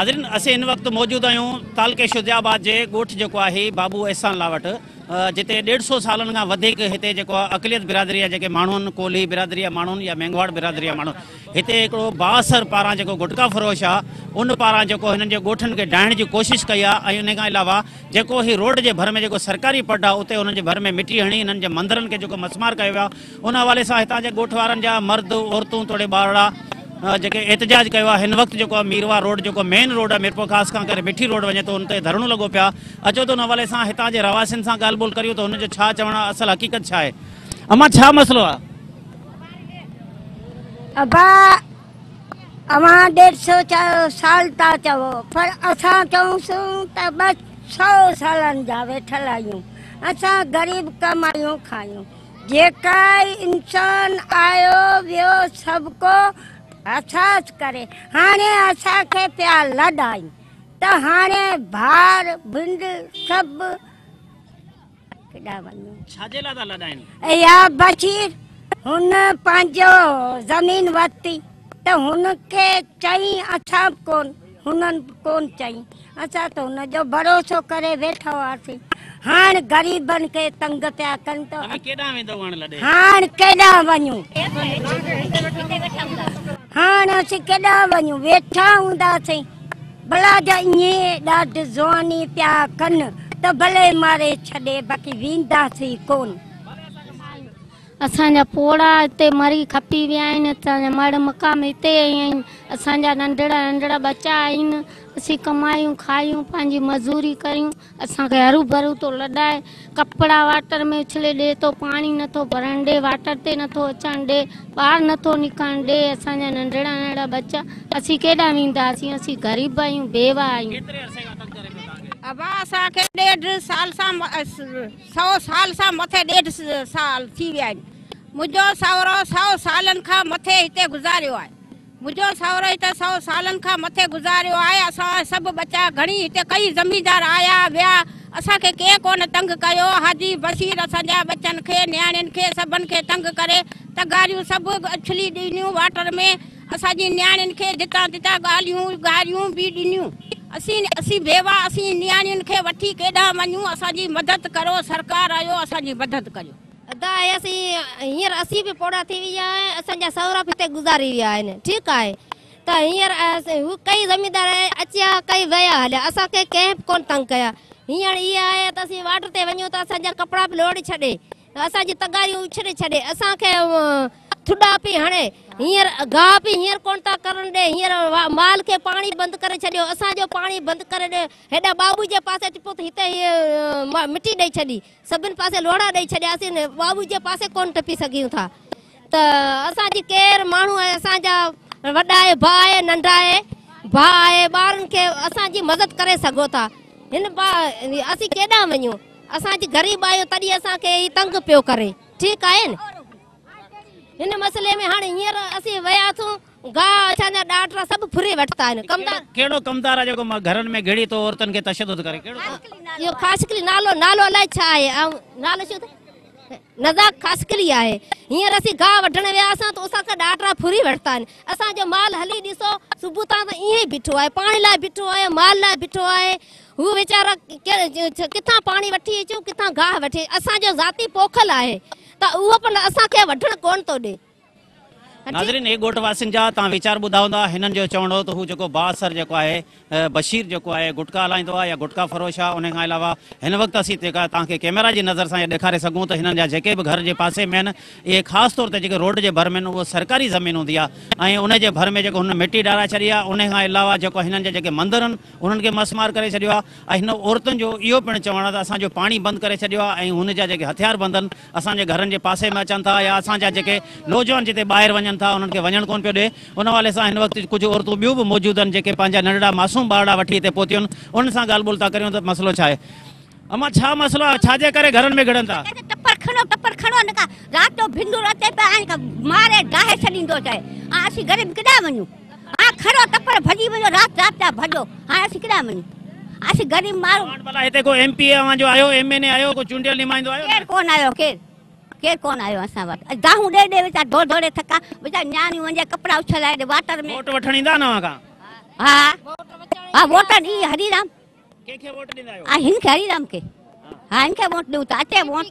ناظرين اسين هن وقت موجود آهيون تعلقي شجاع آباد جي ڳوٺ جيڪو آهي بابو احسان الله وٽ جتي ڏيڍ سو سالن کان وڌيڪ هتي جيڪو آهي اقليت برادري جا جيڪي ماڻهو آهن ڪولهي برادري جا ماڻهو يا مينگهواڙ برادري جا ماڻهو هتي هڪڙو بااثر پاران جيڪو گٽڪا فروش آهي ان پاران جيڪو هنن جي ڳوٺن کي ڊاهڻ جي ڪوشش ڪئي آهي ۽ ان کان علاوه جيڪو هي روڊ جي ڀر ۾ جيڪو سرڪاري پڊ آهي اتي انهن جي ڀر ۾ مٽي هڻي انهن جي مندرن کي جيڪو مسمار ڪيو ويو آهي ان حوالي سان هتان جي ڳوٺ وارن جا مرد، عورتون توڙي ٻارڙا جيڪي احتجاج ڪيو آهي هن وقت جيڪو آهي ميرواهه روڊ جيڪو مين روڊ آهي ميرپورخاص کان ڪري مٺي روڊ وڃي ٿو ان تي ڌرڻو لڳو پيو آهي اچو ته ان حوالي سان هتان جي رهواسين سان ڳالهه ٻولهه ڪريون ته هنن جو ڇا چوڻ آهي اصل حقيقت ڇا آهي امان ڇا مسئلو آهي؟ ابا اوهان ڏيڍ سو سال ٿا چئو پر اسان چئون ته 200 سالن جا ويٺل آهيون اسان غريب ڪمايون کايون جيڪا انسان آيو ويو سڀ ڪو احساس ڪري هاڻي اسان کي پيا لڏائين ته هاڻي ڀار ڀنڊ سڀ ڪيڏانهن وڃون. ڇا جي لاء ٿا لڏائين؟ اها بشير هن پنهنجو زمين ورتي ته هن کي چئين اسان به ڪون هنن به ڪون چئين اسان ته هن جو ڀروسو ڪري ويٺا هئاسين هاڻ غريبن کي تنگ پيا ڪن ته اوهين ڪيڏانهن ويندؤ هاڻ لڏي؟ هاڻ ڪيڏانهن وڃون؟ هاڻ اسين ڪيڏانهن وڃون؟ ويٺا هونداسين. ڀلا جا ائين ڏاڍ زواني پيا ڪن ته ڀلي ماري ڇڏي باقي وينداسين ڪون. اسان جا پوڙها هتي مري کپي ويا آهن، اسان جا مڙهه مقام هتي ئي آهن، اسان جا ننڍڙا ننڍڙا ٻچا آهن، اسين ڪمايون کايون پنهنجي مزوري ڪريون، اسان کي هرو ڀرو ٿو لڏائي، ڪپڙا واٽر ۾ اڇلي ڏي ٿو، پاڻي نٿو ڀرڻ ڏي، واٽر تي نٿو اچڻ ڏي، ٻاهر نٿو نڪرڻ ڏي، اسان جا ننڍڙا ننڍڙا ٻچا، اسين ڪيڏانهن وينداسين، اسين غريب آهيون، بيوه آهيون. ڪيتري عرصي کان تنگ ڪري پيو توهان کي؟ ابا اسان کي ڏيڍ سال سان سئو سال سان مٿي ڏيڍ سال ٿي ويا آهن. منهنجو سهرو سئو سالن کان مٿي هتي گذاريو آهي. منهنجو سهرو هتي سئو سالن کان مٿي گذاريو آهي. اسان سڀ ٻچا گهڻي هتي ڪئي زميندار آيا ويا اسان کي ڪنهن ڪونه تنگ ڪيو. حاجي بشير اسان جا ٻچن کي نياڻين کي سڀن کي تنگ ڪري تغاريون سڀ اڇلي ڏنيون واٽر ۾. اسان جي نياڻين کي جتان تتان ڳالهيون گاريون به ڏنيون. اسين اسين بيواه اسين نياڻين کي وٺي ڪيڏانهن وڃون اسان جي مدد ڪرو سرڪار آيو اسان جي مدد ڪريو. ادا اهي اسين هينئر اسين به پوڙها ٿي ويا آهيون اسان جا سهرا به هتي گذاري ويا آهن ٺيڪ آهي ته هينئر هو ڪئي زميندار اچيا ڪئي ويا هليا اسان کي ڪنهن به ڪونه تنگ ڪيا هينئر اهي آهي ته اسين واٽر تي وڃون ته اسان جا ڪپڙا به لوڙهي ڇڏي اسان جون تغاريون اڇلي ڇڏي اسان کي ٿڏا پئي هڻي هينئر گاهه به هينئر ڪونه ٿا ڪرڻ ڏي هينئر مال کي پاڻي بند ڪري ڇڏيو اسان جو پاڻي بند ڪري ڏيو هيڏا ٻاٻو جي پاسي ٽپو ته هتي هي مٽي ڏئي ڇڏي سڀن پاسي لوڙها ڏئي ڇڏيا اسين ٻاٻو جي پاسي ڪونه ٽپي سگهيون ٿا ته اسان جي ڪير ماڻهو آهي اسان جا وڏا آهي ڀاء آهي ننڍا آهي ڀاء آهي ٻارن کي اسان جي مدد ڪري سگهو ٿا هن اسين ڪيڏانهن وڃون اسان جي غريب آهيون تڏهن اسان کي هي تنگ پيو ڪري ٺيڪ آهي نه هن مسئلي ۾ هاڻي هينئر اسين ويا اٿون گاهه اسان جا ڏاٽرا سڀ ڦري ورتا آهن ڪمدار ڪهڙو ڪمدار آهي جيڪو گهرن ۾ گهڙي ٿو عورتن کي تشدد ڪري ڪهڙو اهو خاصخيلي نالو نالو الائي ڇا آهي نالو ڇو رزاق خاصخيلي آهي هينئر اسين گاهه وڍڻ ويا اسان ته اسان کان ڏاٽرا ڦري ورتا آهن اسان جو مال هلي ڏسو صبح تان ته ائين ئي بيٺو آهي پاڻي لاء بيٺو آهي مال لاء بيٺو آهي هو ويچارا ڪٿان پاڻي وٺي اچون ڪٿان گاهه وٺي اسان جو ذاتي پوکل آهي ته اهو پڻ اسان کي وڍڻ ڪونه ٿو ڏي. ناظرين هي ڳوٺ واسين جا توهان ويچار ٻڌا هوندا هنن جو چوڻ هو ته هو جيڪو بااثر جيڪو آهي بشير جيڪو آهي گٽڪا هلائيندو آهي يا گٽڪا فروش آهي ان کان علاوه هن وقت اسين جيڪا توهان کي ڪيميرا جي نظر سان ڏيکاري سگهون ته هنن جا جيڪي به گهر جي پاسي ۾ آهن اهي خاص طور تي جيڪي روڊ جي ڀر ۾ آهن اهو سرڪاري زمين هوندي آهي ۽ ان جي ڀر ۾ جيڪو هنن مٽي ڊارائي ڇڏي آهي ان کان علاوه جيڪو هنن جا جيڪي مندر آهن انهن کي مسمار ڪري ڇڏيو آهي ۽ هن عورتن جو اهو پڻ چوڻ آهي ته اسان جو پاڻي بند ڪري ڇڏيو آهي ۽ هن جا جيڪي هٿيار بند آهن اسان جي گهرن جي پاسي ۾ اچن ٿا يا اسان جا جيڪي نوجوان جتي ٻاهر وڃن ٿا انهن کي وڃڻ ڪونه پيو ڏي ان حوالي سان هن وقت ڪجهه عورتون ٻيون به موجود آهن جيڪي پنهنجا ننڍڙا معصوم ٻارڙا وٺي هتي پهتيون آهن انهن سان ڳالهه ٻولهه ٿا ڪريون ته مسئلو ڇا آهي امان ڇا مسئلو آهي ڇا جي ڪري گهرن ۾ گهڙن ٿا. ٽپڙ کڻو ٽپڙ کڻو نه ڪا رات جو ڀنڊور اچي پيا ۽ ماري ڊاهي ڇڏيندو چئي هاڻ اسين غريب ڪيڏانهن وڃون هاڻ کڻو ٽپڙ ڀڄي وڃو رات رات جا ڀڄو هاڻ اسين ڪيڏانهن وڃون اسين غريب ماڻهو. هاڻ ڀلا هتي ڪو ايم پي اي اوهان جو آيو ايم اين اي آيو ڪو چونڊيل نمائندو آيو؟ ڪير ڪونه آيو ڪير ڪير ڪونه آيو اسان وٽ دانهون ڏي ڏي ويچارا ڊوڙ ڊوڙي ٿڪا ويچارا نياڻيون وڃي ڪپڙا اڇلائي ڏي واٽر ۾. ووٽ وٺڻ ايندا نه اوهان کان؟ ها. ها ووٽ ڏي هري رام. ڪنهن کي ووٽ ڏيندا آهيو؟ ها هن کي هري رام کي. ها هن کي ووٽ ڏيون ٿا. اچي ووٽ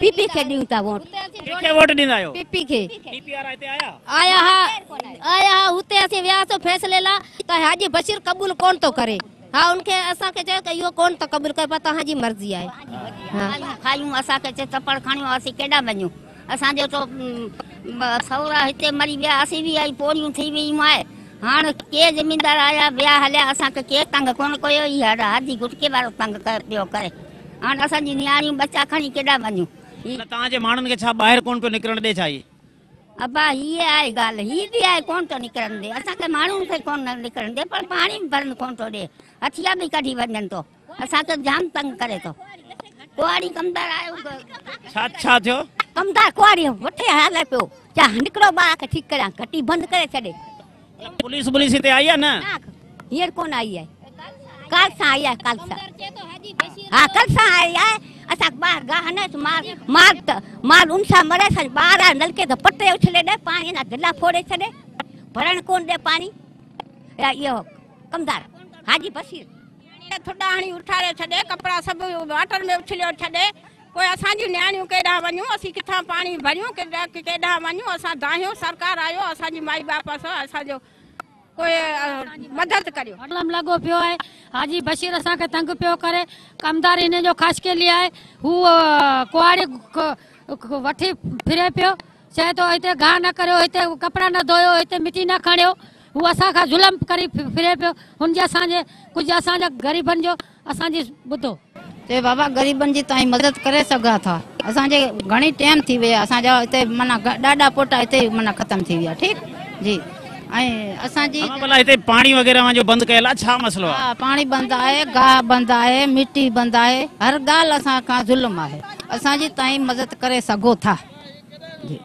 پي پي کي ڏيون ٿا ووٽ. ڪنهن کي ووٽ ڏيندا آهيو؟ پي پي کي. پي پي وارا هتي آيا؟ آيا ها آيا ها هتي اسين وياسين فيصلي لاء ته حاجي بشير قبول ڪونه ٿو ڪري. ها ان کي اسان کي چيو ته اهو ڪونه ٿو قبول ڪري پر توهان جي مرضي آهي. ها کايون اسان کي چي ٿپڙ کڻيو اسين ڪيڏانهن وڃون. اسان جو تو سهرا هتي مري ويا اسين به آئي پوڙهيون ٿي ويون آهي. هاڻ ڪي زميندار آيا ويا هليا اسان کي ڪير تنگ ڪونه ڪيو. هي حاجي گٽڪي وارو تنگ پيو ڪري. هاڻ اسان جي نياڻيون ٻچا کڻي ڪيڏانهن وڃون. نه توهان جي ماڻهن کي ڇا ٻاهر ڪونه پيو نڪرڻ ڏي ڇا هي؟ ابا هيء آهي ڳالهه هي به آهي ڪونه ٿو نڪرڻ ڏي اسان کي ماڻهن کي ڪونه نڪرڻ ڏي پر پاڻي به ڀرڻ ڪونه ٿو ڏي. هٿيا به ڪڍي وڃن ٿو اسان کي جام تنگ ڪري ٿو. ڪهاڙي ڪمدار آيو. ڇا ڇا ٿيو؟ ڪمدار ڪهاڙي وٺي هلي پيو چا نڪرو ٻاهر کي ٺيڪ ڪريان گهٽي بند ڪري ڇڏي. پوليس پوليس هتي آئي آهي نه؟ هينئر ڪونه آئي آهي. ڪال سان آئي آهي ڪال سان. ها ڪال سان آئي آهي. اسان ٻاهر گاهه نه مال مال ته مال ان سان مري اسان ٻار آهي نلڪي ته پٽي اڇلي ڏي پاڻي نه دلا ڦوڙي ڇڏي ڀرڻ ڪونه ڏي پاڻي. اهو ڪمدار حاجي بشير ٿڏا هڻي اٿاري ڇڏي ڪپڙا سڀ واٽر ۾ اڇليو ڇڏي. پوءِ اسان جون نياڻيون ڪيڏانهن وڃون اسين ڪٿان پاڻي ڀريون ڪيڏانهن وڃون. اسان داهيون سرڪار آيو اسان جي مائي باپ سان اسان جو ڪوئي مدد ڪريو. هڙلم لڳو پيو آهي. حاجي بشير اسان کي تنگ پيو ڪري. ڪمدار هن جو خاصخيلي آهي. هو ڪهاڙي وٺي ڦري پيو چئي ٿو هتي گاهه نه ڪريو هتي ڪپڙا نه ڌويو هتي مٽي نه کڻيو. هو اسان کان ظلم ڪري ڦري پيو. هن جي اسان جي ڪجهه اسان جا غريبن جو اسان جي ٻڌو. چئي بابا غريبن جي توهان مدد ڪري سگهان ٿا. اسان جي گهڻي ٽائيم ٿي وئي آهي اسان جا هتي معنيٰ ڏاڏا پوٽا هتي معنيٰ ختم ٿي ويا. ٺيڪ جي ۽ اسان جي ڀلا هتي پاڻي وغيره جو بند ڪيل آهي ڇا مسئلو آهي؟ ها پاڻي بند آهي گاهه بند آهي مٽي بند آهي هر ڳالهه اسان کان ظلم آهي. اسان جي توهان مدد ڪري سگهو ٿا. جي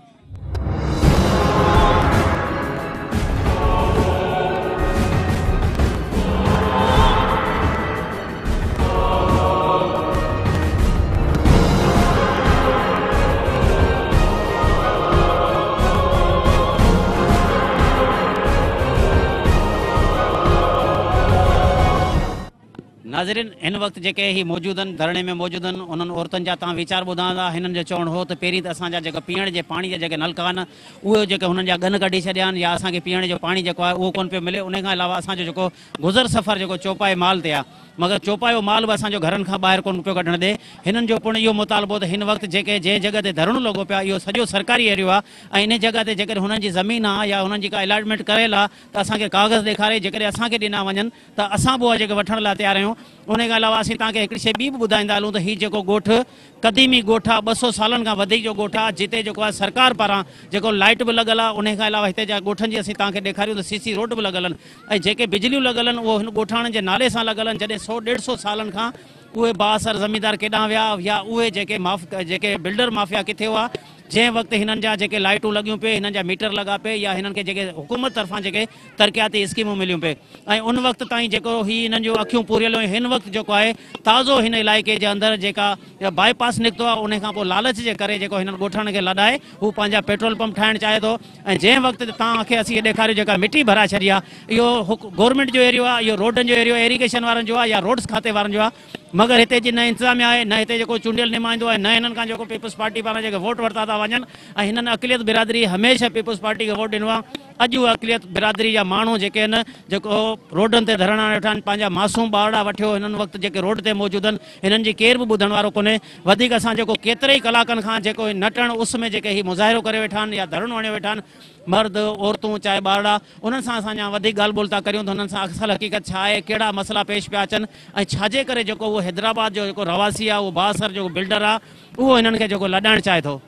नाज़रीन हिन वक़्तु जेके ही मौजूद आहिनि धरणे में मौजूद आहिनि उन्हनि औरतुनि जा तव्हां वीचार ॿुधांदा। हिननि जो चवणु हो त पहिरीं त असांजा जेका पीअण जे पाणी जा जेके नलका आहिनि उहे जेके हुननि जा ॻन कढी छॾिया आहिनि या असांखे पीअण जो पाणी जेको आहे उहो कोन पियो मिले। उन खां अलावा असांजो जेको गुज़र सफ़र जेको चौपाए माल ते आहे मगर चौपायो माल बि असांजो घरनि खां ॿाहिरि कोन पियो कढण ॾे। हिननि जो पिणु इहो मुतालबो त हिन वक़्तु जेके जंहिं जॻह ते धरणो लॻो पियो आहे इहो सॼो सरकारी एरियो आहे ऐं इन जॻह ते जेकॾहिं हुननि जी ज़मीन आहे या हुननि जी का अलाटमेंट करियल आहे त असांखे कागज़ ॾेखारे जेकॾहिं असांखे ॾिना वञनि त असां बि उहा जेके वठण लाइ तयारु आहियूं। उन खां अलावा असीं तव्हांखे हिकिड़ी शइ ॿी बि ॿुधाईंदा हलूं त हीउ जेको ॻोठु क़दीमी ॻोठु आहे 200 सालनि खां वधीक जो ॻोठु आहे जिते जेको आहे सरकार पारां जेको लाइट बि लॻल आहे। उन खां अलावा हिते जा ॻोठनि जी असीं तव्हांखे ॾेखारियूं त सीसी रोड बि लॻल आहिनि ऐं जेके बिजलियूं लॻल आहिनि उहो हिन ॻोठाणनि जे नाले सां लॻल आहिनि। जॾहिं 100 150 सालनि खां उहे बाअसर ज़मींदार केॾां विया या उहे जेके माफ़ जेके बिल्डर माफिया किथे हुआ जंहिं वक़्तु हिननि जा जेके लाइटूं लॻियूं पए हिननि जा मीटर लॻा पए या हिननि खे जेके हुकूमत तरफ़ां जेके तरक़ियाती स्कीमूं मिलियूं पए ऐं उन वक़्तु ताईं जेको ही हिननि जूं अखियूं पूरियल हुयूं। हिन वक़्तु जेको आहे ताज़ो हिन इलाइक़े जे अंदरि जेका बाईपास निकितो आहे उन खां पोइ लालच जे करे जेको हिननि ॻोठनि खे लॾाए हू पंहिंजा पेट्रोल पंप ठाहिणु चाहे थो ऐं जंहिं वक़्तु तव्हांखे असीं इहो ॾेखारियो जेका मिटी भराए छॾी आहे इहो गवर्नमेंट जो एरियो आहे इहो रोडनि जो एरियो इरीगेशन वारनि जो आहे या रोड्स खाते वारनि जो आहे मगर हिते जी न इंतिज़ामिया आहे न हिते जेको चूंडियल नुमाइंदो आहे न हिननि खां जेको पीपल्स पार्टी पारां जेके वोट वरिता था वञनि ऐं हिननि अक़लियत बिरादरी हमेशह पीपल्स पार्टी खे वोट ॾिनो आहे। अॼु उहे अक़लियत बिरादरी जा माण्हू जेके आहिनि जेको रोडनि ते धरणा वेठा आहिनि पंहिंजा मासूम ॿारड़ा वठियो हिननि वक़्तु जेके रोड ते मौजूदु आहिनि हिननि जी केरु बि ॿुधण वारो कोन्हे। वधीक असां जेको केतिरे ई कलाकनि खां जेको नटण उस में जेके हीउ मुज़ाहिरो करे वेठा आहिनि या धरणो हणे वेठा आहिनि मर्द औरतूं चाहे ॿारड़ा उन्हनि सां असां अञा वधीक ॻाल्हि ॿोल था करियूं त हुननि सां असल हक़ीक़त छा आहे कहिड़ा मसइला पेश पिया अचनि ऐं छाजे करे जेको उहो हैदराबाद जो जेको रवासी आहे उहो बाअसर जेको बिल्डर आहे उहो हिननि खे जेको लॾाइणु चाहे थो।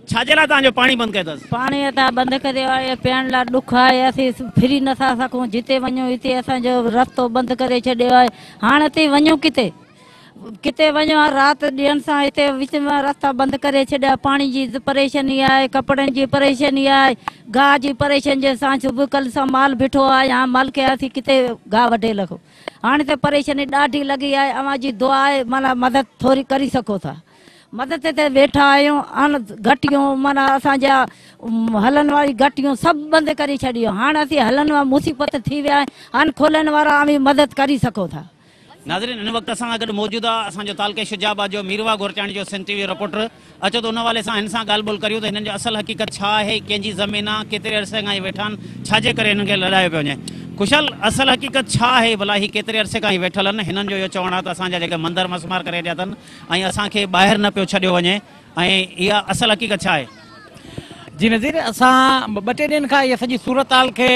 छाजे लाइ तव्हांजो पाणी बंदि कयो अथसि? पाणी असां बंदि करियो आहे पीअण लाइ ॾुख आहे असीं फिरी नथा सघूं जिते वञूं हिते असांजो रस्तो बंदि करे छॾियो आहे। हाणे हिते वञूं किथे किथे वञो राति ॾींहनि सां हिते विच में रस्ता बंदि करे छॾिया। पाणी जी परेशानी आहे कपिड़नि जी परेशानी आहे गाह जी परेशानी जे असां सुबुह कल्ह सां माल बीठो आहे हाणे माल खे असीं किथे गाह वढे लॻो। हाणे त परेशानी ॾाढी लॻी आहे। अव्हां जी दुआ आहे माना मदद थोरी करी सघो था। مدد تي ويٺا آهيون. هاڻ گهٽيون معنيٰ اسان جا هلڻ واري گهٽيون سڀ بند ڪري ڇڏيون. هاڻ اسين هلڻ وارا مصيبت ٿي ويا آهيون. هاڻ کولڻ وارا اوهين مدد ڪري سگهو ٿا. ناظرين هن وقت اسان سان گڏ موجود آ اسان جو تعلقي شجاع آباد جو ميرواهه گورچاڻي جو سنڌ ٽي وي رپورٽر. اچو ته ان حوالي سان هن سان ڳالهه ٻولهه ڪريون ته هنن جو اصل حقيقت ڇا آهي، ڪنهن جي زمين آ، ڪيتري عرصي کان هي ويٺا آهن، ڇا جي ڪري هنن کي لڏايو پيو وڃي. خوشحال اصل حقيقت ڇا آهي ڀلا هي ڪيتري عرصي کان هي ويٺل آهن. هنن جو اهو چوڻ آ ته اسان جا جيڪي مندر مسمار ڪري ڇڏيا اٿن ۽ اسان کي ٻاهر نه پيو ڇڏيو وڃي ۽ اها اصل حقيقت ڇا آهي؟ جي نذير اسان ٻه ٽي ڏينهن کان اها سڄي صورتحال کي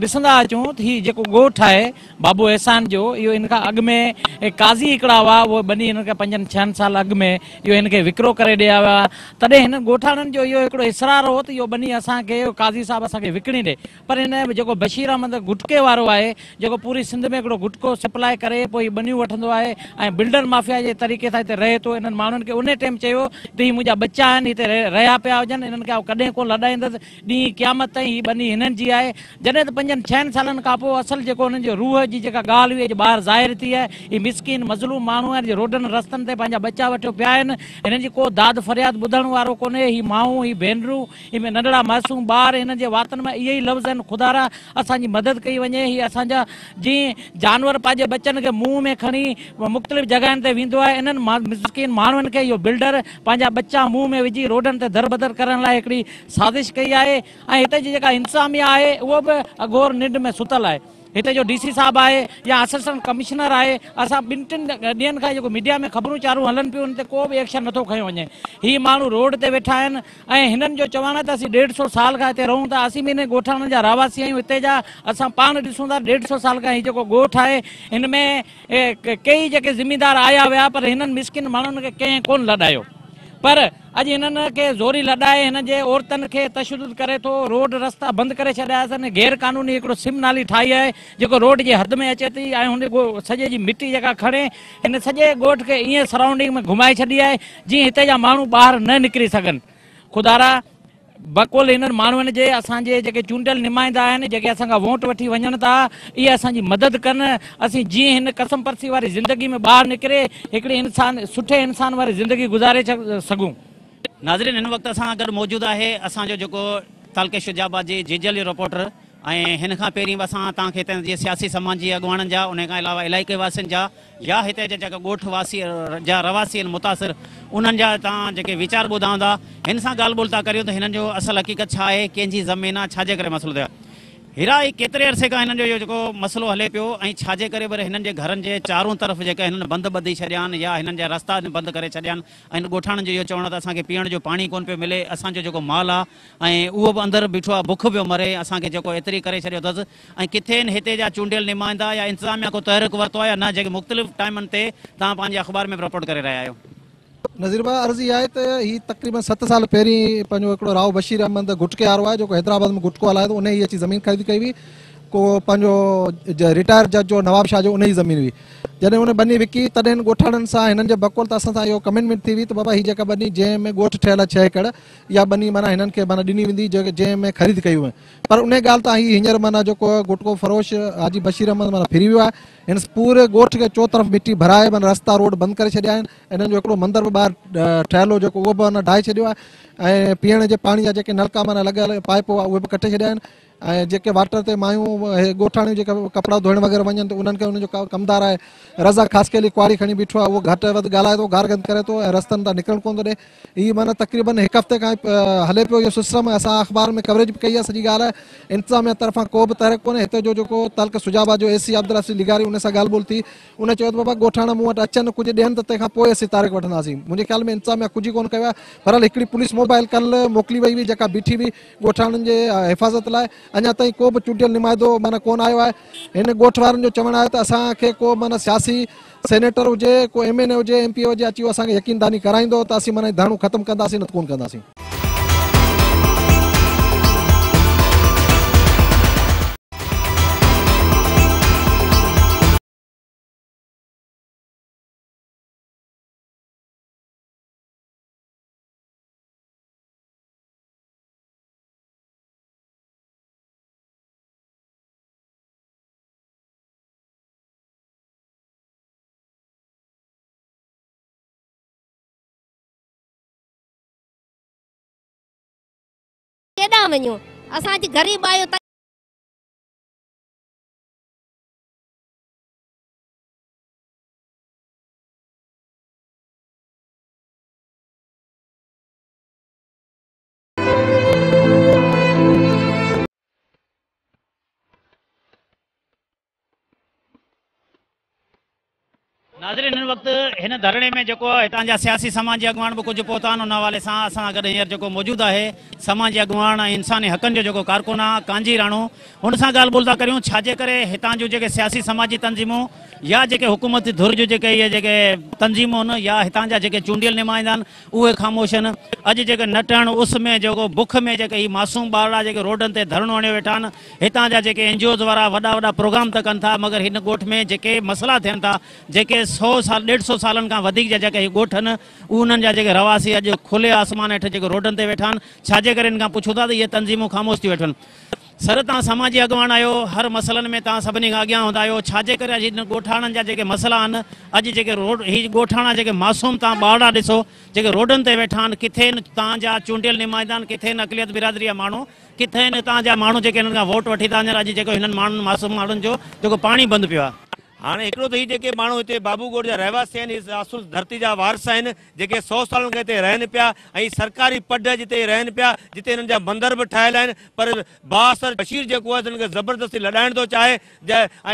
ڏسندا اچون ته هي جيڪو ڳوٺ آهي بابو احسان جو اهو ان کان اڳ ۾ قاضي هڪڙا هئا اهي ٻني هنن کي پنجن ڇهن سال اڳ ۾ اهو هن کي وڪرو ڪري ڏيا ويا تڏهن هنن ڳوٺاڻن جو اهو هڪڙو اصرار هو ته اهو ٻني اسان کي قاضي صاحب اسان کي وڪڻي ڏي پر هن جيڪو بشير احمد گٽڪي وارو آهي جيڪو پوري سنڌ ۾ هڪڙو گٽڪو سپلاء ڪري پوء هي ٻنيون وٺندو آهي ۽ بلڊر مافيا جي طريقي سان هتي رهي ٿو انهن ماڻهن کي انهي ٽيم چيو ته هي منهنجا ٻچا آهن هتي رهيا پيا هجن انهن کي آئون ڪڏهن ڪونه لڏائيندس ڏينهن قيامت تائين هي ٻني هنن جي آهي جڏهن ته پنجن ڇهن سالن کان پوء اصل جيڪو انهن جي روح جي جيڪا ڳالهه هئي اڄ ٻاهر ظاهر ٿي آهي هي مسڪين مظلوم ماڻهو آهن جي روڊن رستن تي پنهنجا ٻچا وٺيو پيا آهن هنن جي ڪو داد فرياد ٻڌڻ وارو ڪونهي هي مائون هي ڀينرون هي ننڍڙا معصوم ٻار هنن جي واتن مان اهي ئي لفظ آهن خدارا اسان جي مدد ڪئي وڃي هي اسان جا جيئن جانور پنهنجي ٻچن کي منهن ۾ کڻي مختلف جڳهين تي ويندو آهي انهن مسڪين ماڻهن کي اهو بلڊر پنهنجا ٻچا منهن ۾ وجهي روڊن تي دربدر ڪرڻ لاء هڪڙي سازش ڪئي آهي ۽ هتي جي جيڪا انتظاميا آهي اهو به اگهور ننڊ ۾ ستل آهي هتي جو ڊي سي صاحب آهي يا اسسٽنٽ ڪمشنر آهي اسان ٻن ٽن ڏينهن کان جيڪو ميڊيا ۾ خبرون چارون هلن پيون ان تي ڪو به ايڪشن نٿو کنيو وڃي هي ماڻهو روڊ تي ويٺا آهن ۽ هنن جو چوڻ آهي ته اسين ڏيڍ سو سال کان هتي رهون ٿا اسين به انهن ڳوٺاڻن جا رهواسي آهيون هتي جا اسان پاڻ ڏسون ٿا ڏيڍ سو سال کان هي جيڪو ڳوٺ آهي هن ۾ ڪيئي جيڪي زميندار آيا ويا پر هنن مسڪين ماڻهن کي ڪنهن ڪونه لڏايو پر اڄ هنن کي زوري لڏائي هنن جي عورتن کي تشدد ڪري ٿو روڊ رستا بند ڪري ڇڏيا اٿن غير قانوني هڪڙو سم نالي ٺاهي آهي جيڪو روڊ جي حد ۾ اچي ٿي ۽ هن سڄي جي مٽي جيڪا کڻي هن سڄي ڳوٺ کي ائين سرائونڊنگ ۾ گهمائي ڇڏي آهي جيئن هتي جا ماڻهو ٻاهر نه نڪري سگهن خدارا بقول هنن ماڻهن جي اسان جي جيڪي چونڊيل نمائندا آهن جيڪي اسان کان ووٽ وٺي وڃن ٿا اهي اسان جي مدد ڪن اسين جيئن هن ڪسمپرسي واري زندگي ۾ ٻاهر نڪري هڪڙي انسان سٺي انسان واري زندگي گذاري سگهون. ناظرين هن وقت اسان سان گڏ موجود آهي اسان جو جيڪو تعلقي شجاع آباد جي جيجل جو رپورٽر ۽ هن کان پهرين به اسان توهان کي هتي جي سياسي سماجي اڳواڻن جا ان کان علاوه علائقي واسين جا يا هتي جا جيڪا ڳوٺ واسي جا رهواسي آهن متاثر انهن جا توهان جيڪي ويچار ٻڌا هوندا هن سان ڳالهه ٻولهه ٿا ڪريون ته هنن جو اصل حقيقت ڇا آهي ڪنهن جي زمين آهي ڇا جي ڪري مسئلو ٿيو آهي هيرا هي ڪيتري عرصي کان هنن جو اهو جيڪو مسئلو هلي پيو ۽ ڇا جي ڪري پر هنن جي گهرن جي چارون طرف جيڪا هنن بند ٻڌي ڇڏيا آهن يا هنن جا رستا بند ڪري ڇڏيا آهن ۽ ڳوٺاڻن جو اهو چوڻ آهي ته اسان کي پيئڻ جو پاڻي ڪونه پيو ملي اسان جو جيڪو مال آهي ۽ اهو به اندر بيٺو آهي بک پيو مري اسان کي جيڪو ايتري ڪري ڇڏيو اٿس ۽ ڪٿي آهن هتي جا چونڊيل نمائندا يا انتظاميا ڪو تحرڪ ورتو آهي يا نه جيڪي مختلف ٽائمن تي توهان پنهنجي اخبار ۾ به رپورٽ ڪري رهيا آهيو. نذير ڀاء عرض اها آهي ته هي تقريبن ست سال پهرين پنهنجو هڪڙو رائو بشير احمد گٽڪي وارو آهي جيڪو حيدرآباد ۾ گٽڪو هلائي ٿو انهي ئي اچي زمين خريد ڪئي هئي ڪو پنهنجو رٽائر جج هو نواب شاهه جو انهي جي زمين هئي جڏهن ان ٻني وڪي تڏهن ڳوٺاڻن سان هنن جي بقول ته اسان سان اهو ڪمٽمينٽ ٿي هئي ته بابا هي جيڪا ٻني جنهن ۾ ڳوٺ ٺهيل آهي ڇهه ايڪڙ اها ٻني معنيٰ هنن کي معنيٰ ڏني ويندي جنهن ۾ خريد ڪئي هئي پر انهي ڳالهه تان هي هينئر معنيٰ جيڪو گٽڪو فروش حاجي بشير احمد معنيٰ ڦري ويو آهي هن پوري ڳوٺ کي چوطرف مٽي ڀرائي معنيٰ رستا روڊ بند ڪري ڇڏيا آهن انهن جو هڪڙو مندر به ٻاهر ٺهيل هو جيڪو اهو به معنيٰ ڊاهي ڇڏيو آهي ۽ پيئڻ جي پاڻي جا جيڪي نلڪا معنيٰ لڳل پائپ هئا اهي به ڪٽي ڇڏيا آهن ۽ جيڪي واٽر تي مايون اهي ڳوٺاڻيون جيڪي ڪپڙا ڌوئڻ وغيره وڃن ته انهن کي انهن جو ڪمدار آهي رضا خاصخيلي ڪهاڙي کڻي بيٺو آهي اهو گهٽ وڌ ڳالهائي ٿو گارگند ڪري ٿو ۽ رستن تان نڪرڻ ڪونه ٿو ڏي هي معنيٰ تقريبن هڪ هفتي کان هلي پيو اهو سسٽم اسان اخبار ۾ ڪوريج به ڪئي آهي سڄي ڳالهه آهي انتظاميا طرفان ڪو به تحرڪ ڪونهي هتي جو جيڪو تعلقه سجاع آباد جو اي سي عبدالحفيظ لغاري ان سان ڳالهه ٻولهه ٿي ان چيو ته بابا ڳوٺاڻا مون وٽ اچن ڪجهه ڏين ته تنهن کان پوء اسين تحرڪ وٺنداسين منهنجي خيال ۾ انتظاميا ڪجهه ئي ڪونه ڪيو آهي بهرحال هڪڙي پوليس موبائل ڪلهه موڪلي وئي هئي جيڪا بيٺي هئي ڳوٺاڻن جي حفاظت لاء اڃا تائين ڪو به چونڊيل نمائندو معنيٰ ڪونه آيو آهي هن ڳوٺ وارن جو چوڻ آهي ته اسان کي ڪو معنيٰ سياسي سينيٽر هجي ڪو ايم اين اي هجي ايم پي اي هجي اچي اسان کي يقين دهاني ڪرائيندو ته اسين معنيٰ ڌرڻو ختم ڪنداسين نه ته ڪونه ڪنداسين. ڪيڏانهن وڃون؟ اسان اڄ غريب آهيون. ناظرين هن وقت هن ڌرڻي ۾ جيڪو هتان جا سياسي سماجي اڳواڻ به ڪجهه پهتا آهن ان حوالي سان اسان سان گڏ هينئر جيڪو موجود آهي سماجي اڳواڻ ۽ انساني حقن جو جيڪو ڪارڪن آهي ڪانجي راڻو هن سان ڳالهه ٻولهه ٿا ڪريون ڇا جي ڪري هتان جون جيڪي سياسي سماجي تنظيمون يا جيڪي حڪومتي ڌر جون جيڪي اهي جيڪي تنظيمون آهن يا هتان جا جيڪي چونڊيل نمائندا آهن اهي خاموش آهن. اڄ جيڪي نٽهڻ اس ۾ جيڪو بک ۾ جيڪي هي معصوم ٻارڙا جيڪي روڊن تي ڌرڻو هڻيو ويٺا آهن هتان جا جيڪي اين جي اوز وارا وڏا وڏا پروگرام ته ڪن ٿا مگر هن ڳوٺ ۾ جيڪي مسئلا ٿين ٿا جيڪي سو سال ڏيڍ سو سالن کان وڌيڪ جا جيڪي هي ڳوٺ آهن انهن جا جيڪي رهواسي اڄ کلي آسمان هيٺ جيڪي روڊن تي ويٺا آهن ڇاجي ڪري هن کان پڇون ٿا ته اهي تنظيمون خاموش ٿي ويٺيون آهن. سر توهان سماجي اڳواڻ آهيو هر مسئلن ۾ توهان سڀني کان اڳيان هوندا آهيو ڇاجي ڪري اڄ هن ڳوٺاڻن جا جيڪي مسئلا آهن اڄ جيڪي روڊ هي ڳوٺاڻا جيڪي معصوم توهان ٻارڙا ڏسو جيڪي روڊن تي ويٺا آهن ڪٿي آهن توهان جا چونڊيل نمائندا آهن ڪٿي آهن اقليت برادري جا ماڻهو ڪٿي آهن هتان جا ماڻهو جيڪي هنن کان ووٽ وٺي ٿا وڃن اڄ جيڪو هنن ماڻهن معصوم ماڻهن جو جيڪو پاڻي بند پيو آهي. هاڻي هڪڙو ته هي جيڪي ماڻهو هتي بابو ڳوٺ جا رهواسي آهن هي اصل ڌرتي جا وارث آهن جيڪي سو سالن کان هتي رهن پيا ۽ سرڪاري پڊ جتي رهن پيا جتي هنن جا مندر به ٺاهيل آهن پر بااثر بشير جيڪو آهي هنن کي زبردستي لڏائڻ ٿو چاهي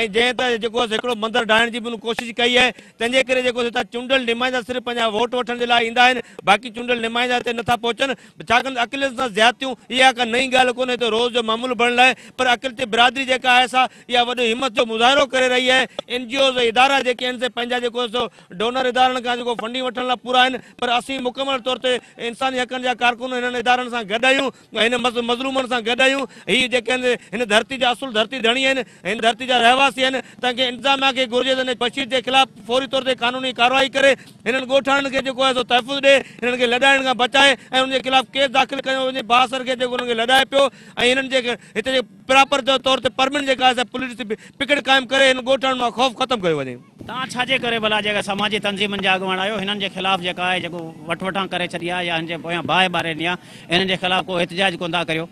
۽ جنهن ته جيڪو آهي هڪڙو مندر ڊاهڻ جي به هن ڪوشش ڪئي آهي تنهن جي ڪري جيڪو هتان چونڊيل نمائندا صرف پنهنجا ووٽ وٺڻ جي لاء ايندا آهن باقي چونڊيل نمائندا هتي نٿا پهچن ڇاڪاڻ ته اقليت سان زيادتيون اها ڪا نئين ڳالهه ڪونهي هتي روز جو معمول بڻيل آهي پر اقليتي برادري جيڪا آهي سا اها وڏي همت جو مظاهرو ڪري رهي آهي اين جي اوز ۽ ادارا جيڪي آهن سي پنهنجا جيڪو سو ڊونر ادارن کان جيڪو فنڊنگ وٺڻ لاء پورا آهن پر اسين مڪمل طور تي انساني حقن جا ڪارڪن هنن ادارن سان گڏ آهيون ۽ هن مظلومن سان گڏ آهيون هي جيڪي آهن هن ڌرتي جا اصل ڌرتي ڌڻي آهن هن ڌرتي جا رهواسي آهن تنهن کي انتظاميا کي گهرجي ته هن بشير جي خلاف فوري طور تي قانوني ڪارروائي ڪري هنن ڳوٺاڻن کي جيڪو آهي سو تحفظ ڏي هنن کي لڏائڻ کان بچائي ۽ انهن جي خلاف ڪيس داخل ڪيو وڃي بااثر کي جيڪو هنن کي لڏائي پيو ۽ هنن جي هتي جي پراپر طور تي پرمنٽ جيڪا آهي سا پوليس جي پڪڙ قائم ڪري هنن ڳوٺاڻن مان خوف ختم ڪيو وڃي. توهان ڇا جي ڪري ڀلا جيڪا سماجي تنظيمن جا اڳواڻ آهيو هنن جي خلاف جيڪا آهي جيڪو وٺ وٺان ڪري ڇڏي آهي يا هن جي پويان باهه ٻاري ڏني آهي انهن جي خلاف ڪو احتجاج ڪونه ٿا ڪريو؟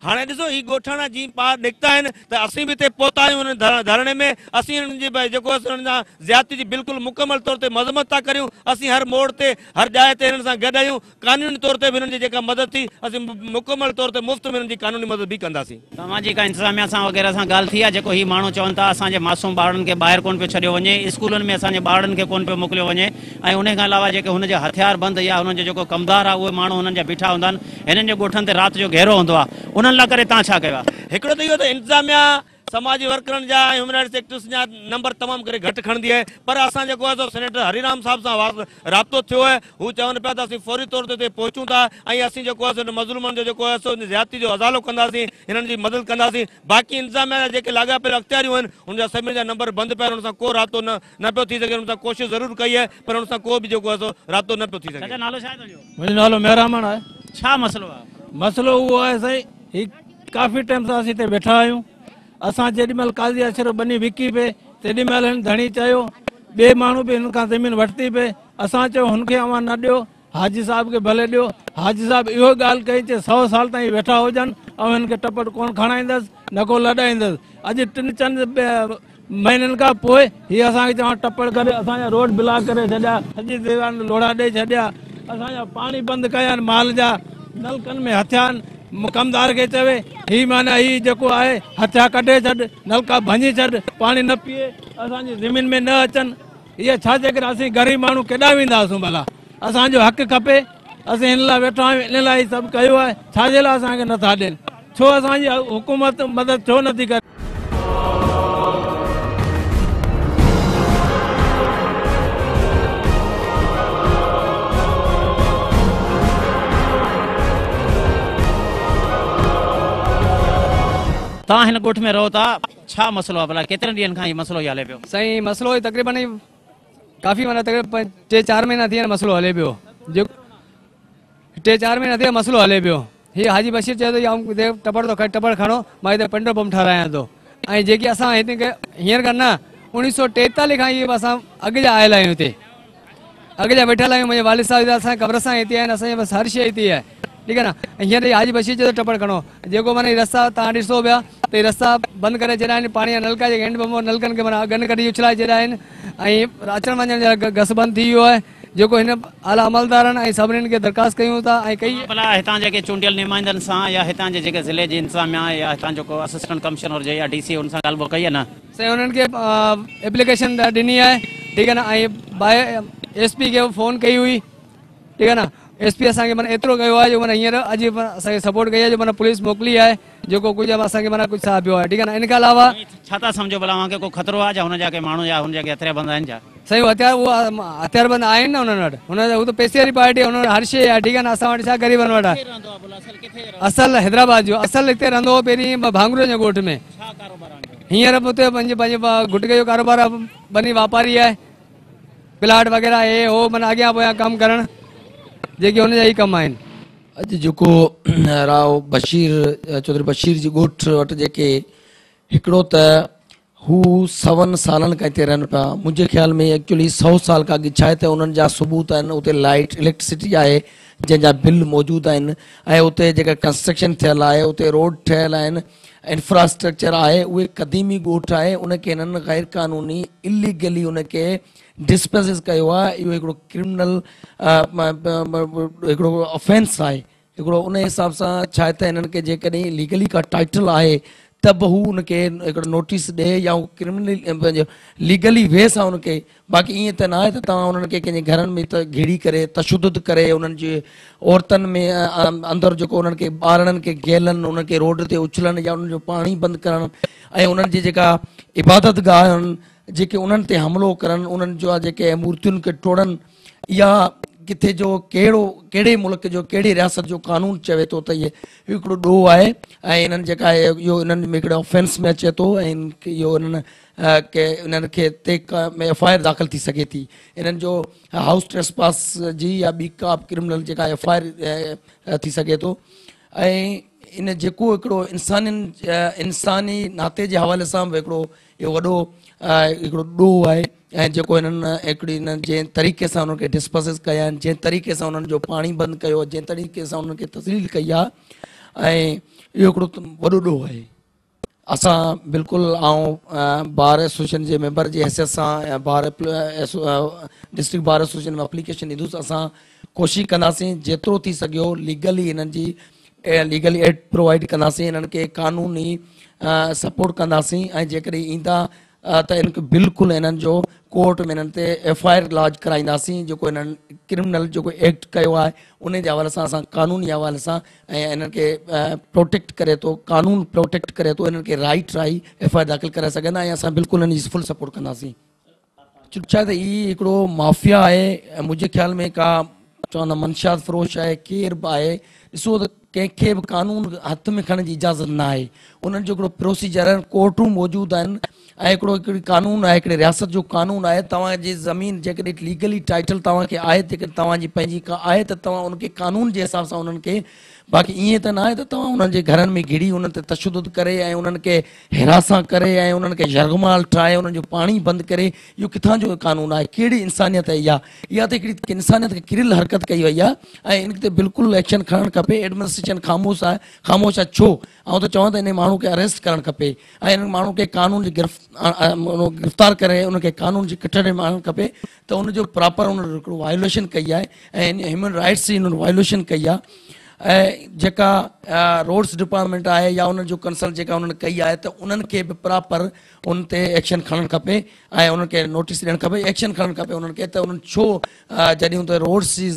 هاڻي ڏسو هي ڳوٺاڻا جيئن ٻاهر نڪتا آهن ته اسين به هتي پهتا آهيون انهن ڌرڻي ۾ اسين انهن جي جيڪو آهي سو انهن سان زيادتي جي بلڪل مڪمل طور تي مذمت ٿا ڪريون اسين هر موڙ تي هر جاء تي هنن سان گڏ آهيون قانوني طور تي به هنن جي جيڪا مدد ٿي اسين مڪمل طور تي مفت ۾ هنن جي قانوني مدد به ڪنداسين. توهان جي ڪا انتظاميا سان وغيره سان ڳالهه ٿي آهي جيڪو هي ماڻهو چون ٿا اسان جي معصوم ٻارڙن کي ٻاهر ڪونه پيو ڇڏيو وڃي اسڪولن ۾ اسان جي ٻارڙن کي ڪونه پيو موڪليو وڃي ۽ انهي کان علاوه جيڪي هن جا هٿيار بند يا هنن جو جيڪو ڪمدار آهي اهي ماڻهو هنن جا بيٺا هوندا آهن هنن جي ڳوٺن تي رات جو گهيرو هوندو آهي انهن لاء ڪري توهان ڇا ڪيو آهي؟ هڪڙو ته اهو ته انتظاميا سماجي ورڪرن جا ۽ هيومن رائٽس ايڪٽوسٽن جا نمبر تمام ڪري گهٽ کڻندي آهي پر اسان جيڪو آهي سو سينيٽر هري رام صاحب سان رابطو ٿيو آهي هو چون پيا ته اسين فوري طور تي اتي پهچون ٿا ۽ اسين جيڪو آهي سو مظلومن جو جيڪو آهي سو زيادتي جو ازالو ڪنداسين هنن جي مدد ڪنداسين باقي انتظاميا جا جيڪي لاڳاپيل اختياريون آهن ان جا سڀني جا نمبر بند پيا آهن ان سان ڪو رابطو نه نه پيو ٿي سگهي ان سان ڪوشش ضرور ڪئي آهي پر ان سان ڪو به جيڪو آهي سو رابطو نه پيو ٿي سگهي. چاچا نالو ڇا آهي تنهنجو؟ منهنجو نالو مهرامڻ آهي. ڇا مسئلو آهي؟ مسئلو اهو آهي سائين هي ڪافي ٽائيم سان اسين هتي ويٺا آهيون اسان جيڏي مهل قاضي اشرف ٻني وڪي پئي تيڏي مهل هن ڌڻي چيو ٻئي ماڻهو به هن کان زمين وٺتي پئي اسان چيو هن کي اوهان نه ڏيو حاجي صاحب کي ڀلي ڏيو حاجي صاحب اهو ڳالهه ڪئي چي سو سال تائين ويٺا هجن آئون هن کي ٽپڙ ڪونه کڻائيندس نه ڪو لڏائيندس اڄ ٽن چئن مهينن کان پوء هي اسان کي چوان ٽپڙ ڪري اسان جا روڊ بلاڪ ڪري ڇڏيا، سڄي ديوارن لوڙها ڏئي ڇڏيا، اسان جا پاڻي بند ڪيا آهن، مال جا نلڪن ۾ هٿيا آهن، ڪمدار کي چوي هي معنيٰ هي جيڪو آهي هٿيا ڪڍي ڇڏ، نلڪا ڀڃي ڇڏ، پاڻي نه پيئي، اسان جي زمين ۾ نه اچن، اها ڇا جي ڪري اسين غريب ماڻهو ڪيڏانهن وينداسون ڀلا، اسان جو حق کپي، اسين هن لاء ويٺا آهيون، ان لاء هي سڀ ڪيو آهي، ڇا جي لاء اسان کي نٿا ڏين، ڇو اسان جي حڪومت مدد ڇو نٿي ڪري. توهان هن ڳوٺ ۾ رهو ٿا ڇا مسئلو آهي ڀلا ڪيترن ڏينهن کان هي مسئلو هي هلي پيو؟ سائين مسئلو هي تقريبن ڪافي معنيٰ تقريبن ٽي چار مهينا ٿي ويا آهن مسئلو هلي پيو جيڪو ٽي چار مهينا ٿي ويا مسئلو هلي پيو هي حاجي بشير چئي ٿو آئون هتي ٽپڙ ٿو ٽپڙ کڻو مان هتي پيٽرول پمپ ٺهرايان ٿو ۽ جيڪي اسان هتي هينئر کان نه اوڻيهه سو ٽيتاليهه کان هي اسان اڳ جا آيل آهيون هتي اڳ جا ويٺل آهيون منهنجي والد صاحب اسان قبرستان هتي آهن اسان جي بس هر شيء هتي آهي ठीकु आहे न। ऐं हींअर हाजी बशीर चए थो टपड़ खणो, जेको माना रस्ता तव्हां ॾिसो पिया त इहे रस्ता बंदि करे छॾिया आहिनि, पाणीअ जा नलका जेके हैंड पंप नलकनि खे माना गन कढी उछलाए छॾिया आहिनि ऐं अचण वञण जा गस बंदि थी वियो आहे। जेको हिन आला अमलदारनि ऐं सभिनीनि खे दरख़्वास्त कयूं था ऐं कई भला हितां जेके चूंडियल नुमाइंदनि सां या हितां जे जेके ज़िले जी इंतिज़ामिया या हितां जो को असिस्टेंट कमिश्नर हुजे या डीसी उन सां ॻाल्हि ॿोल कई आहे न? साईं उन्हनि खे एप्लीकेशन ॾिनी आहे, ठीकु आहे न, ऐं बाय एस पी खे फ़ोन कई हुई, ठीकु आहे न। एस पी असांखे माना एतिरो कयो आहे जो माना हींअर अॼु असांखे सपोर्ट कई आहे, जो माना पुलिस मोकिली आहे, जेको कुझु असांखे माना कुझु साहब पियो आहे, ठीकु आहे न। इन खां अलावा छा था सम्झो भला तव्हांखे को ख़तरो आहे या हुन जा के माण्हू या हुन जा के हथियार बंदि आहिनि छा? सही हथियार उहो हथियार बंदि आहिनि न हुननि वटि, हुन हू त पैसे वारी पार्टी आहे, हुन वटि हर शइ आहे, ठीकु आहे न। असां वटि छा ग़रीबनि वटि आहे। असल हैदराबाद जो असल हिते रहंदो हो पहिरीं भांगरू जे ॻोठ में, हींअर बि उते पंहिंजे पंहिंजे गुटके जो कारोबार आहे, बनी वापारी आहे, प्लाट वग़ैरह हे हो माना अॻियां पोयां कमु करणु जेके हुनजा ई कमु आहिनि। अॼु जेको राव बशीर चौधरी बशीर जी ॻोठ वटि जेके हिकिड़ो त हू 100 सालनि खां हिते रहनि पिया, मुंहिंजे ख़्याल में एक्चुअली 100 साल खां अॻु छा आहे त उन्हनि जा सबूत आहिनि, उते लाइट इलेक्ट्रिसिटी आहे जंहिंजा बिल मौजूदु आहिनि ऐं उते जेका कंस्ट्रक्शन थियल आहे, उते रोड ठहियल आहिनि, इंफ्रास्ट्रक्चर आहे, उहे क़दीमी ॻोठ आहे, उनखे हिननि ग़ैर कानूनी इलीगली उनखे डिस्पज़ कयो आहे। इहो हिकिड़ो क्रिमिनल हिकिड़ो ऑफेंस आहे, हिकिड़ो उन हिसाब सां छा आहे त हिननि खे जेकॾहिं लीगली का टाइटल आहे त बि हू उनखे हिकिड़ो नोटिस ॾिए या हू क्रिमिनल पंहिंजो लीगली वे सां उनखे, बाक़ी ईअं त न आहे त तव्हां उन्हनि खे कंहिंजे घरनि में त घिड़ी करे तशदुद करे उन्हनि जे औरतुनि में अंदरि जेको उन्हनि खे ॿारनि खे गेलनि, उन्हनि खे रोड ते उछलनि या उन्हनि जो पाणी बंदि करणु ऐं उन्हनि जी जेका इबादत गाह आहिनि जेके उन्हनि ते हमिलो करनि, उन्हनि जो जेके मूर्तियुनि खे टोड़नि, या किथे जो कहिड़ो कहिड़े मुल्क जो कहिड़ी रियासत जो कानून चवे थो त इहे हिकिड़ो ॾोह आहे ऐं हिननि जेका आहे इहो हिननि में हिकिड़े ऑफेंस में अचे थो ऐं इहो हिननि खे इन्हनि खे ते एफ I R दाख़िल थी सघे थी। इन्हनि जो हाउस ट्रेसपास जी या ॿी का बि क्रिमिनल जेका एफ I R थी सघे थो ऐं इन जेको हिकिड़ो इंसानी नाते जे हवाले सां बि हिकिड़ो इहो वॾो हिकिड़ो ॾोह आहे ऐं जेको हिननि हिकिड़ी हिननि जंहिं तरीक़े सां हुननि खे डिस्पज़ कया आहिनि, जंहिं तरीक़े सां हुननि जो पाणी बंदि कयो, जंहिं तरीक़े सां हुननि खे तज़लील कई आहे ऐं इहो हिकिड़ो वॾो ॾोह आहे। असां बिल्कुलु आउं बार एसोसिएशन जे मेंबर जी हैसियत सां बार डिस्ट्रिक्ट बार एसोसिएशन में एप्लीकेशन ॾींदुसि। असां कोशिशि कंदासीं जेतिरो थी सघियो लीगली हिननि जी लीगल एड प्रोवाइड कंदासीं, हिननि खे कानूनी सपोर्ट कंदासीं ऐं जेकॾहिं ईंदा त हिननि खे बिल्कुलु हिननि जो कोर्ट में हिननि ते एफ I R laws कराईंदासीं। जेको हिननि क्रिमिनल जेको एक्ट कयो आहे उन जे हवाले सां असां कानूनी हवाले सां ऐं हिननि खे प्रोटेक्ट करे थो, कानून प्रोटेक्ट करे थो, हिननि खे right I F I R दाख़िल कराए सघंदा ऐं असां बिल्कुलु हिननि जी फुल सपोर्ट कंदासीं। छा त हीउ हिकिड़ो माफिया आहे ऐं मुंहिंजे ख़्याल में का चवंदा मंशियात फरोश आहे, केरु बि आहे, ॾिसो त कंहिंखे बि कानून हथ में खणण जी इजाज़त न आहे। उन्हनि जो हिकिड़ो प्रोसीजर आहिनि, कोर्टूं मौजूदु आहिनि ऐं हिकिड़ो हिकिड़ी कानून आहे, हिकिड़ी रियासत जो कानून आहे। तव्हांजी ज़मीन जेकॾहिं लीगली टाइटल तव्हांखे आहे, जेकॾहिं तव्हांजी पंहिंजी का आहे त तव्हां उनखे कानून जे हिसाब सां उन्हनि खे, बाक़ी ईअं त न आहे त तव्हां उन्हनि जे घरनि में घिड़ी उन्हनि ते तशदुद करे ऐं उन्हनि खे हिरासां करे ऐं उन्हनि खे यरगमाल ठाहे उन्हनि जो पाणी बंदि करे, इहो किथां जो कानून आहे? कहिड़ी इंसानियत आहे इहा? इहा त हिकिड़ी इंसानियत खे किरियल हरकत कई वई आहे ऐं इन ते बिल्कुलु एक्शन खणणु खपे। एडमिनिस्ट्रेशन ख़ामोश आहे, ख़ामोश आहे छो? आउं त चवां त इन माण्हू खे अरेस्ट करणु खपे ऐं इन माण्हू खे कानून जी गिरफ़्तार करे उनखे कानून जी कटहरे में आणणु खपे त उनजो प्रॉपर उन हिकिड़ो वायोलेशन कई आहे ऐं ह्यूमन राइट्स जी हुन वायोलेशन कई आहे। ऐं जेका रोड्स डिपार्टमेंट आहे या उन जो कंसल्ट जेका उन्हनि कई आहे त उन्हनि खे बि प्रॉपर उन ते एक्शन खणणु खपे ऐं उन्हनि खे नोटिस ॾियणु खपे, एक्शन खणणु खपे उन्हनि खे त उन्हनि छो जॾहिं हुते रोड्स जी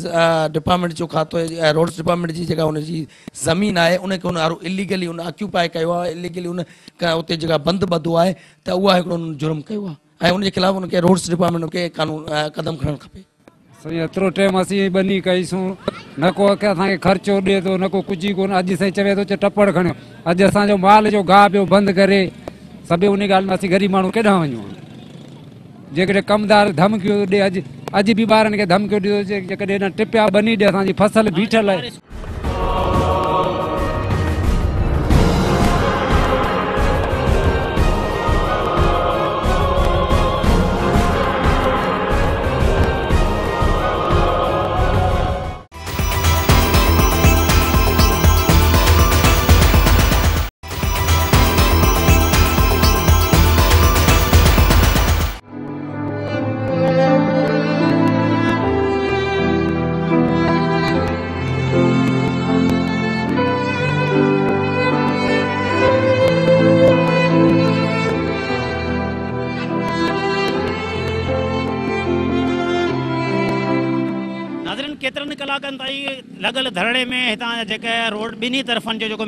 डिपार्टमेंट जो खातो रोड्स डिपार्टमेंट जी जेका हुनजी ज़मीन आहे उनखे हुन इलीगली हुन आक्यूपाई कयो आहे, इलीगली हुन उते जेका बंदि ॿधो आहे त उहा हिकिड़ो हुन जुर्म कयो आहे ऐं उनजे ख़िलाफ़ हुनखे रोड्स डिपार्टमेंट खे कानून क़दम खणणु खपे। साईं एतिरो टाइम असीं ॿनी कईसूं, न को असांखे ख़र्चो ॾिए थो न को कुझु ई कोन। अॼु साईं चवे थो टपड़ खणियो, अॼु असांजो माल जो घाह पियो बंदि करे सभु उन ॻाल्हि में असीं ग़रीब माण्हू केॾां वञूं? जेकॾहिं कमदार धमकियूं ॾिए, अॼु अॼु बि ॿारनि खे धमकियूं ॾियो, जेकॾहिं हिन टिपिया ॿनी ॾे, असांजी फसल बीठल आहे। ناظرين ڪيترن ڪلاڪن تائين لڳل ڌرڻي ۾ هتان جا جيڪي روڊ ٻنهي طرفن جو جيڪو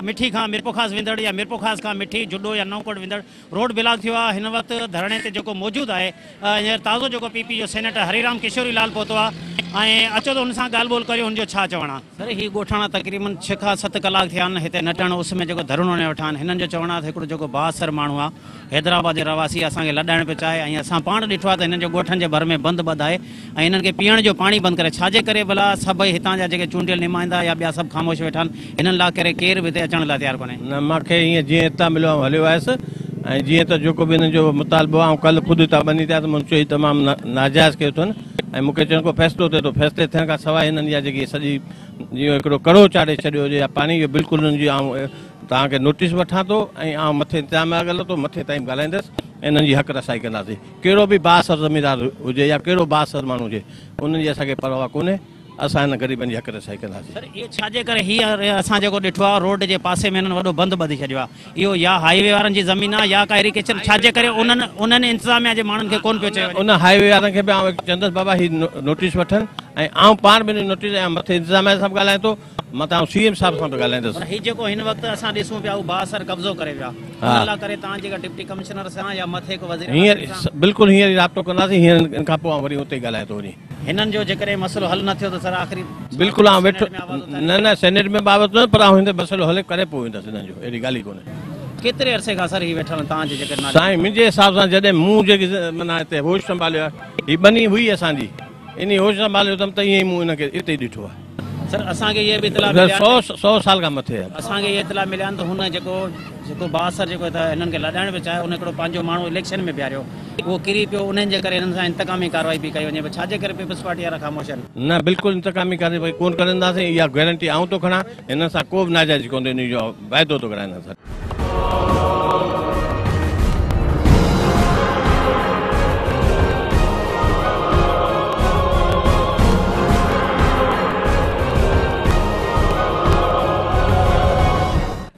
مٺي کان ميرپورخاص ويندڙ يا ميرپورخاص کان مٺي جهڏو يا نئون ڪوٽ ويندڙ روڊ بلاڪ ٿيو آهي. هن وقت ڌرڻي تي جيڪو موجود آهي هينئر تازو جيڪو پي پي جو سينيٽر هري رام ڪشوري لال پهتو آهي ۽ اچو ته هن سان ڳالهه ٻولهه ڪريون هن جو ڇا چوڻ آهي. سر هي ڳوٺاڻا تقريبن 6 کان 7 ڪلاڪ ٿيا آهن هتي نٽهڻ اس ۾ جيڪو ڌرڻو هڻي ويٺا آهن. هنن جو چوڻ آهي ته هڪڙو جيڪو بااثر ماڻهو آهي حيدرآباد جو رهواسي اسان کي لڏائڻ پيو چاهي ۽ اسان پاڻ ڏٺو آهي ته هنن جو ڳوٺن جي ڀر ۾ بند ٻڌ آهي ۽ هنن کي پيئڻ جو پاڻي بند ڪري ڇا جي ڪري ڀلا سڀئي هتان جا جيڪي چونڊيل نمائندا يا ٻيا سڀ خاموش ويٺا آهن هنن لاء ڪري ڪير به هتي اچڻ لاء تيار ڪونهي. نه مان کي ائين جيئن اطلاع مليو آئون هليو آيس ۽ جيئن ته جيڪو به هنن جو مطالبو آهي آئون ڪلهه خود هتان ٻني تي آيس مون چيو هي تمام ناجائز ڪيو اٿن ۽ مون کي چون ڪو فيصلو ٿئي ٿو فيصلي ٿيڻ کان سواء هنن اها جيڪي سڄي جيئن هڪڙو ڪڙو چاڙهي ڇڏيو هجي يا پاڻي اهو بلڪل هنن جي آئون توهان کي نوٽيس وٺان ٿو ۽ آئون مٿي انتظاميا سان ڳالهايان ٿو مٿي تائين به ڳالهائيندس ۽ انهن جي حق رسائي ڪنداسين. ڪهڙو به بااثر زميندار هجي يا ڪهڙو بااثر ماڻهو هجي انهن جي اسان کي پرواهه ڪونهي اسان هنن غريبن جي حق رسائي ڪنداسين. سر اهو ڇا جي ڪري هي اسان جيڪو ڏٺو آهي روڊ جي پاسي ۾ هنن وڏو بند ٻڌي ڇڏيو آهي اهو يا هائي وي وارن جي زمين آهي يا ڪا ايريگيشن ڇا جي ڪري انهن انهن انتظاميا جي ماڻهن کي ڪونه پيو چيو وڃي. ان هائي وي وارن کي به آئون چوندس بابا هي نوٽيس وٺن ۽ آئون پاڻ به نوٽيس ۽ مٿي انتظاميا سان به ڳالهايان ٿو متان آئون سي ايم صاحب سان به ڳالهائيندس. پر هي جيڪو هن وقت اسان ڏسون پيا اهو بااثر قبضو ڪري ويو آهي ان لاء ڪري توهان جيڪا ڊپٽي ڪمشنر سان يا مٿي ڪو وزير هينئر بلڪل هينئر ئي رابطو ڪنداسين هينئر ان کان پوء آئون وري اتي ئي ڳالهايان ٿو وڃي. هنن جو جيڪڏهن مسئلو حل نه ٿيو ته سر آخري بلڪل آئون ويٺو نه نه سينيٽ ۾ به آواز نه پر آئون هن مسئلو حل ڪري پوء ويندس هنن جو اهڙي ڳالهه ئي ڪونهي. ڪيتري عرصي کان سر هي ويٺل آهن توهان جي جيڪڏهن نالي سائين منهنجي حساب سان جڏهن مون جيڪي معنيٰ هتي هوش سنڀاليو آهي هي ٻني هئي اسان جي انهي هوش سنڀاليو اٿم ته ائين ئي مون ان کي اتي ئي ڏٺو آهي. سر اسان کي اهي به اطلاع مليا آهن 100 سال کان مٿي آهي. اسان کي اهي اطلاع مليا آهن ته هن جيڪو جيڪو بااثر جيڪو هتان هنن کي لڏائڻ پيو چاهي ان هڪڙو پنهنجو ماڻهو اليڪشن ۾ بيهاريو اهو ڪري پيو انهن جي ڪري هنن سان انتقامي ڪارروائي پئي ڪئي وڃي پر ڇا جي ڪري پيپلز پارٽي وارا خاموش آهن. نه بلڪل انتقامي ڪارروائي ڪونه ڪرنداسين اها گارنٽي آئون ٿو کڻان هنن سان ڪو به ناجائزي ڪونه ٿيندي انهي جو واعدو ٿو ڪران هنن سان.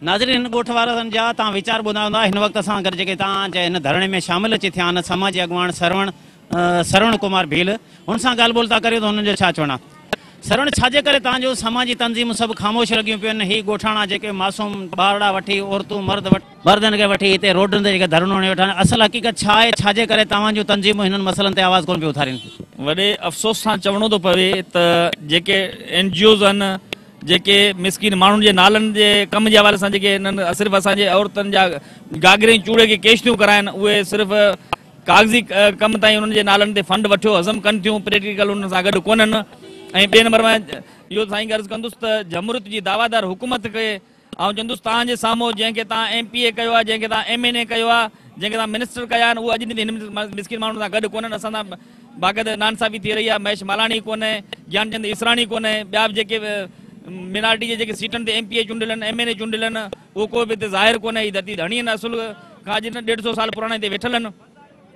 ناظرين هن ڳوٺ وارن جا توهان ويچار ٻڌا هوندا هن وقت اسان گڏ جيڪي توهان جي هن ڌرڻي ۾ شامل اچي ٿيا آهن سماجي اڳواڻ سروڻ سروڻ ڪمار ڀيل هن سان ڳالهه ٻولهه ٿا ڪريون ته هنن جو ڇا چوڻ آهي. سروڻ ڇا جي ڪري توهان جون سماجي تنظيمون سڀ خاموش لڳيون پيون آهن هي ڳوٺاڻا جيڪي معصوم ٻارڙا وٺي عورتون مرد مردن کي وٺي هتي روڊن تي جيڪي ڌرڻو هڻي ويٺا آهن اصل حقيقت ڇا آهي ڇا جي ڪري توهان جون تنظيمون هنن مسئلن تي آواز ڪونه پيون اٿارين. وڏي افسوس سان چوڻو ٿو پوي ته جيڪي اين جي اوز آهن جيڪي مسڪين ماڻهن جي نالن جي ڪم جي حوالي سان جيڪي هنن صرف اسان جي عورتن جا گاگري ۽ چوڙي کي ڪيش ٿيون ڪرائن اهي صرف ڪاغذي ڪم تائين انهن جي نالن تي فنڊ وٺيو هضم ڪن ٿيون پريڪٽيڪل انهن سان گڏ ڪونهن ۽ ٻئي نمبر مان اهو سائين کي عرض ڪندس ته جمهوريت جي دعويدار حڪومت کي آئون چوندس توهان جي سامهون جنهن کي توهان ايم پي اي ڪيو آهي جنهن کي توهان ايم اين اي ڪيو آهي جنهن کي توهان منسٽر ڪيا آهن اهي اڄ ڏينهن هن مسڪين ماڻهن سان گڏ ڪونهن اسان سان باقاعده ناانصافي ٿي رهي آهي مهيش مالاڻي ڪونهي گيانچند اسراڻي ڪونهي ٻيا به جيڪي مينارٽي جي جيڪي سيٽن تي ايم پي اي چونڊيل آهن ايم اين اي چونڊيل آهن اهو ڪو به هتي ظاهر ڪونهي هي ڌرتي ڌڻي آهن اصل کان اڄ نه 150 سال پراڻا هتي ويٺل آهن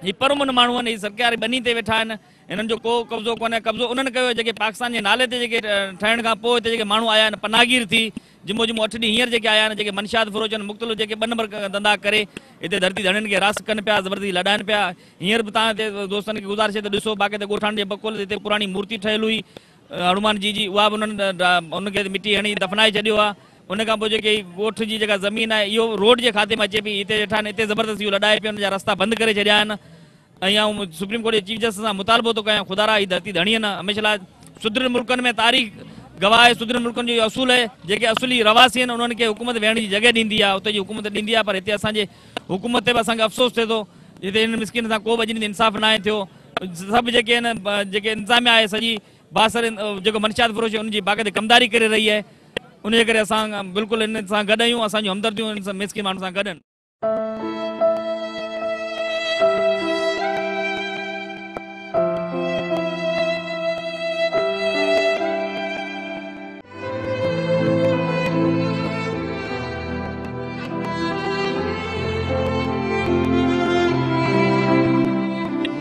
هي پرامن ماڻهو آهن هي سرڪاري ٻني تي ويٺا آهن هنن جو ڪو قبضو ڪونهي قبضو انهن ڪيو آهي جيڪي پاڪستان جي نالي تي جيڪي ٺهڻ کان پوء هتي جيڪي ماڻهو آيا آهن پناهگير ٿي جمعو جمعو 8 ڏينهن هينئر جيڪي آيا آهن جيڪي منشيات فروش آهن مختلف جيڪي ٻه نمبر ڌنڌا ڪري هتي ڌرتي ڌڻين کي هراس ڪن پيا زبردستي لڏائن پيا هينئر به توهان هتي دوستن کي گذارش آهي ته ڏسو باقاعده ڳوٺاڻن جي بقول هتي پراڻي مورتي ٺهيل هئي هنومان جي جي اها به انهن ان کي مٽي هڻي دفنائي ڇڏيو آهي ان کان پوء جيڪي ڳوٺ جي جيڪا زمين آهي اهو روڊ جي کاتي ۾ اچي پئي هتي ويٺا آهن هتي زبردستي اهو لڏائي پيو ان جا رستا بند ڪري ڇڏيا آهن ۽ آئون سپريم ڪورٽ جي چيف جسٽس سان مطالبو ٿو ڪيان خدارا هي ڌرتي ڌڻي آهن هميشه لاء سڌريل ملڪن ۾ تاريخ گواهه آهي سڌريل ملڪن جو اهو اصول آهي جيڪي اصلي رهواسي آهن انهن کي حڪومت ويهڻ جي جڳهه ڏيندي آهي اتي جي حڪومت ڏيندي آهي پر هتي اسان جي حڪومت تي به اسان کي افسوس ٿئي ٿو هتي هنن مسڪين سان ڪو به اڄ ڏينهن انصاف ناهي ٿيو سڀ جيڪي آهن جيڪي انتظاميا آهي سڄي بااثر جيڪو منشيات فروش آهي ان جي باقاعدي ڪمداري ڪري رهي آهي ان جي ڪري اسان بلڪل ان سان گڏ آهيون اسان جون همدرديون ان مسڪين ماڻهن سان گڏ آهن.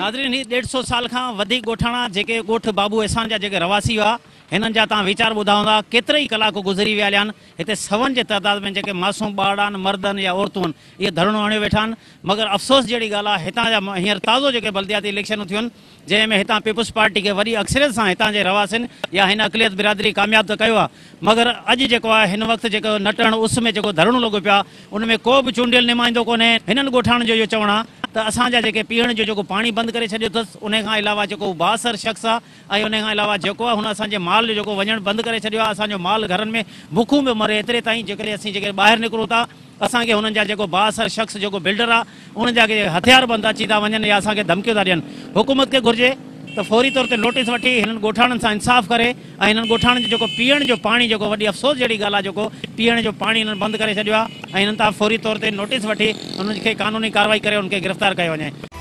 ناظرين هي ڏيڍ سئو سال کان وڌيڪ ڳوٺاڻا جيڪي ڳوٺ بابو احسان جا جيڪي رهواسي هئا هنن جا توهان ويچار ٻڌا هوندا ڪيترا ئي ڪلاڪ گذري ويا هليا آهن هتي سون جي تعداد ۾ جيڪي معصوم ٻارڙا آهن مرد آهن يا عورتون آهن اهي ڌرڻو هڻيو ويٺا آهن مگر افسوس جهڙي ڳالهه آهي هتان جا هينئر تازو جيڪي بلدياتي اليڪشنون ٿيون آهن جنهن ۾ هتان پيپلز پارٽي کي وڏي اڪثريت سان هتان جي رهواسين يا هن اقليت برادري ڪامياب ته ڪيو آهي مگر اڄ جيڪو آهي هن وقت جيڪو نٽهڻ اس ۾ جيڪو ڌرڻو لڳو پيو آهي ان ۾ ڪو به چونڊيل نمائندو ڪونهي. هنن ڳوٺاڻن جو اهو چوڻ آهي ته اسان جا جيڪي پيئڻ جو جيڪو پاڻي بند ڪري ڇڏيو اٿس انهي کان علاوه جيڪو هو بااثر شخص آهي ۽ انهي کان علاوه جيڪو آهي هن اسان جي مال جو جيڪو وڃڻ بند ڪري ڇڏيو آهي اسان جو مال گهرن ۾ بکون پيو مري ايتري تائين جيڪڏهن اسين جيڪڏهن ٻاهر نڪرون ٿا اسان کي هنن جا جيڪو بااثر شخص جيڪو بلڊر آ انهن جا ڪي هٿيار بند اچي ٿا وڃن يا اسان کي ڌمڪيون ٿا ڏين حڪومت کي گهرجي ته فوري طور تي نوٽيس وٺي هنن ڳوٺاڻن سان انصاف ڪري ۽ هنن ڳوٺاڻن جو جيڪو پيئڻ جو پاڻي جيڪو وڏي افسوس جهڙي ڳالهه آ جيڪو پيئڻ جو پاڻي هنن بند ڪري ڇڏيو آ ۽ هنن تان فوري طور تي نوٽيس وٺي انهن کي قانوني ڪارروائي ڪري انهن کي گرفتار ڪيو وڃي.